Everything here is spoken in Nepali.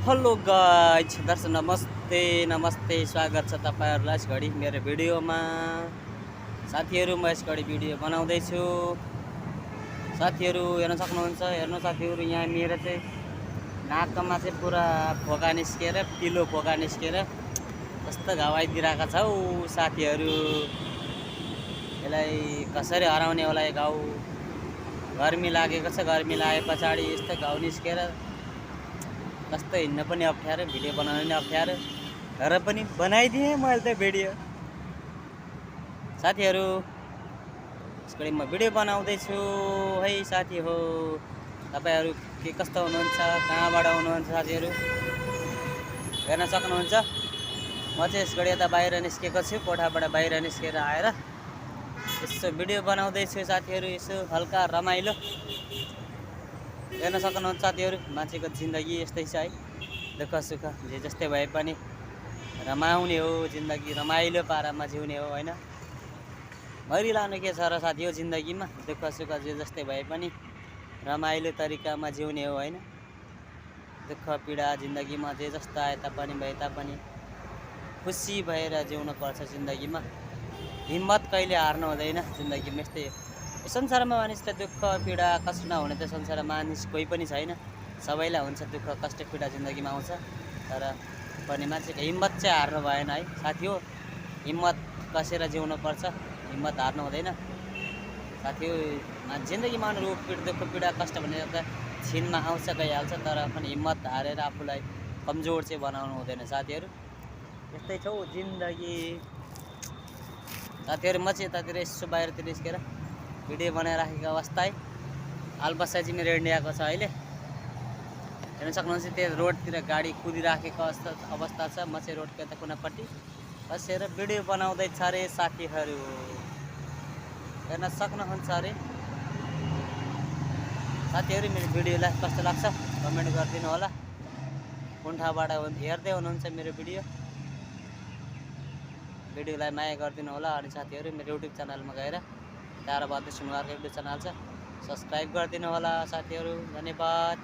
हेलो गाइज दर्शक नमस्ते नमस्ते स्वागत छ तपाईहरुलाई यस घडी मेरो भिडियोमा। साथीहरु म यस घडी भिडियो बनाउँदैछु। साथीहरु हेर्न सक्नुहुन्छ, हेर्नु साथीहरु यहाँ मेरो चाहिँ नाकमा चाहिँ पुरा फोका निस्केर पिलो फोका निस्केर कस्तो घाउ आइदिरहेको छ हौ साथीहरु। यसलाई कसरी हराउने होला यो घाउ? गर्मी लागेको छ, गर्मी लागे पछाडी यस्तो घाउ निस्केर कस्तो हिँड्न पनि अप्ठ्यारो, भिडियो बनाउन पनि अप्ठ्यारो, तर पनि बनाइदिएँ मैले त भिडियो। साथीहरु यसको म भिडियो बनाउँदैछु है साथी हो। तपाईहरु के कस्तो हुनुहुन्छ, कहाँबाट हुनुहुन्छ साथीहरु हेर्न सक्नुहुन्छ। म चाहिँ यस घडी यता बाहिर निस्केको छु, कोठाबाट बाहिर निस्केर आएर यसो भिडियो बनाउँदैछु साथीहरु। यसो हल्का रमाइलो हेर्न सक्नुहुन्छ साथीहरु। मान्छेको जिन्दगी यस्तै छ है, दुःख सुख जे जस्तै भए पनि रमाउने हो जिन्दगी, रमाइलो पारामा जिउने हो हैन। मरिलानु के छ र साथी हो जिन्दगीमा, दुःख सुख जे जस्तै भए पनि रमाइलो तरिकामा जिउने हो हैन। दुःख पीडा जिन्दगीमा जे जस्ता आए तापनि भए तापनि खुसी भएर जिउनु पर्छ जिन्दगीमा। हिम्मत कहिले हार्नु हुँदैन जिन्दगीमा। यस्तै संसारमा मानिसले दुःख पीडा कष्ट नहुने त संसारमा मानिस कोही पनि छैन। सबैलाई हुन्छ दुःख कष्ट पीडा जिन्दगीमा आउँछ, तर पनि मान्छेको हिम्मत चाहिँ हार्नु भएन है साथी हो। हिम्मत कसेर जिउनु पर्छ, हिम्मत हार्नु हुँदैन साथी हो। जिन्दगीमा रोग पीडा दुःख पीडा कष्ट भनेर त छिनमा आउँछ गइहाल्छ, तर पनि हिम्मत हारेर आफूलाई कमजोर चाहिँ बनाउनु हुँदैन साथीहरु। यस्तै छ जिन्दगी साथीहरु। म चाहिँ यतातिर यसो बाहिरतिर निस्केर भिडियो बनाइराखेको अवस्था है। आलबसा चाहिँ मेरो इन्डियाको छ अहिले, हेर्न सक्नुहुन्छ। त्यो रोडतिर गाडी कुदिराखेको अवस्था छ। म चाहिँ रोडको यता कुनापट्टि बसेर भिडियो बनाउँदैछ अरे साथीहरु, हेर्न सक्नुहुन्छ अरे साथीहरु। मेरो भिडियोलाई कस्तो लाग्छ कमेन्ट गरिदिनु होला। कुन ठाउँबाट हेर्दै हुनुहुन्छ मेरो भिडियोलाई माया गरिदिनु होला। अनि साथीहरु मेरो युट्युब च्यानलमा गएर ताराबाद सुनवारको युट्युब च्यानल छ, सब्स्क्राइब गरिदिनु होला साथीहरु। धन्यवाद।